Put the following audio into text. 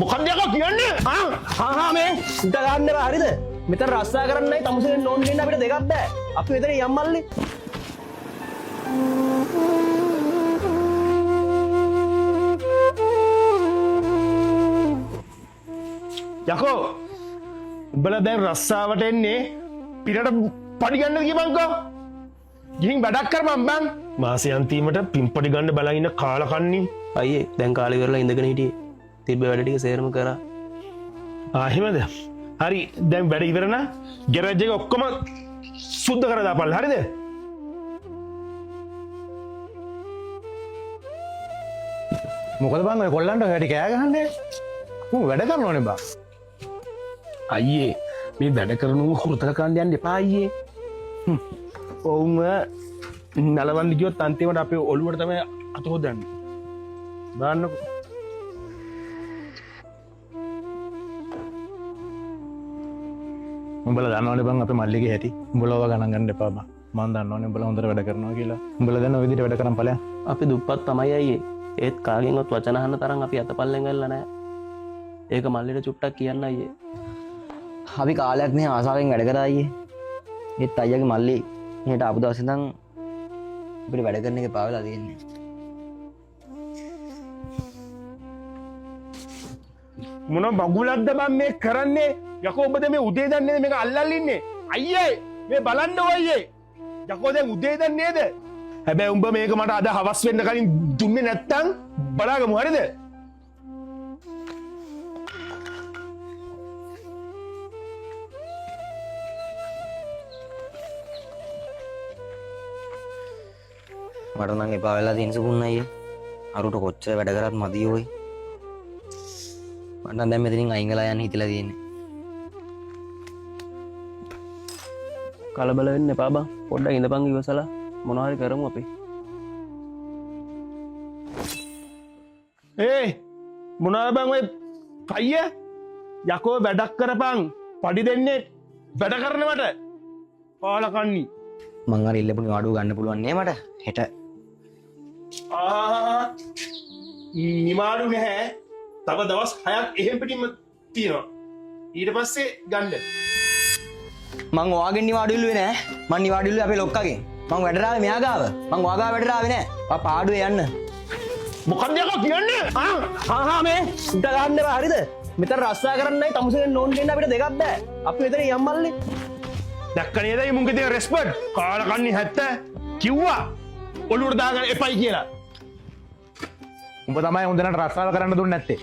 මොකක්ද යකෝ කියන්නේ? ආ හා හා මේ උඩ ගන්න එපා හරිද? මෙතන රස්සා කරන්නයි තමුසෙන් නෝන් දෙන්න අපිට දෙකක් බෑ. අපි මෙතන යම් මල්ලි. යකෝ උඹලා දැන් රස්සාවට එන්නේ පිටට පඩි ගන්නද කියපන්කෝ. ගිහින් වැඩක් කරපන් බං. මාසේ අන්තිමට පින්පඩි ගන්න බලන් ඉන්න කාලකන්ණි. අයියේ දැන් කාලේ ඉවරලා ඉඳගෙන හිටියේ. තිබ්බ වැඩ ටික සේරම කරා. ආ එහෙමද? හරි දැන් වැඩ ඉවර නම් ගැරේජ් එක ඔක්කොම සුද්ධ කරලා දාපන් හරිද? මොකද බං ඔය කොල්ලන්ට ඔය හැටි කෑ ගහන්නේ? උන් වැඩ කරනවනේ බං. අයියේ මේ වැඩ කරන උන් හුරතල් කරන්න යන්න එපා අයියේ. ඔවුන්ව නලවන්න ගියොත් අන්තිමට අපේ ඔළුවට තමයි අත හොදන්නේ. බලන්නකෝ. උඹලා දන්නවනේ බං අපේ මල්ලිගේ හැටි. උඹලා ඔවා ගණන් ගන්න එපා බං. මං දන්නවනේ උඹලා හොඳට වැඩ කරනවා කියලා. උඹලා දැන් ඔය විදිහට වැඩ කරන් ඵලයන්. අපි දුප්පත් තමයි අයියේ. ඒත් කාගෙන්වත් වචන අහන්න තරම් අපි අතපල්ලෙන් ගල්ලා නෑ. ඒක මල්ලිට චුට්ටක් කියන්න අයියේ. අපි කාලයක් මෙහි ආසාවෙන් වැඩ කරා අයියේ. ඒත් අයියාගේ මල්ලි මෙහෙට ආපු දවසේ ඉඳන් අපිට වැඩ කරන එක එපා වෙලා තියෙන්නේ. මොන මගුලක්ද බං මේ කරන්නේ? යකෝ ඔබ දැන් මේ උදේ දැන් නේද මේක අල්ලන් ඉන්නේ? අයියේ මේ බලන්න ඔය අයියේ. යකෝ දැන් උදේ දැන් නේද? හැබැයි උඹ මේක මට අද හවස් වෙන්න කලින් දුන්නේ නැත්තම් බලාගමු හරිද? මට නම් එපා වෙලා තියෙන සුකුන් අයියේ. අරුට කොච්චර වැඩ කරත් මදි ඔයි. මට නම් දැන් මෙතනින් අයින් වෙලා යන්න හිතිලා තියෙන්නේ. කලබල වෙන්න එපා බං. පොඩ්ඩක් ඉඳපන් ඉවසලා මොනවා හරි කරමු අපි. ඒ මොනවාද බං ඔය කయ్య? යකෝ වැඩක් කරපන්. පඩි දෙන්නේ වැඩ කරනවට. පාලකන්නි. මං අර ඉල්ලපු නිවාඩුව ගන්න පුළුවන් නේ මට හෙට. ආ නිවාඩු නැහැ. තව දවස් 6ක් එහෙම් පිටින්ම තියෙනවා. ඊට පස්සේ ගන්න. මං ඔයාගෙන් නිවාඩු ඉල්ලුවේ නෑ. මං නිවාඩු ඉල්ලුවේ අපේ ලොක්කගෙන්. මං වැඩට ආවේ මෙයා ගාව. මං ඔයා ගාව වැඩට ආවේ නෑ. ඔයා පාඩුවේ යන්න. මොකක්ද යකෝ කියන්නේ? ආ හා හා මේ උඩ ගන්න එපා හරිද? මෙතන රස්සා කරන්නයි තමුසෙන් නෝන් දෙන්න අපිට දෙකක් බෑ. අපි මෙතන යම් මල්ලි. දැක්ක නේද මේ මුන්ගේ තියෙන රෙස්පෙක්ට්? කාලකන්නි 70 කිව්වා ඔලුවට දාගන්න එපයි කියලා. උඹ තමයි උන් දෙන්නට රස්සාව කරන්න දුන්නේ නැත්තේ.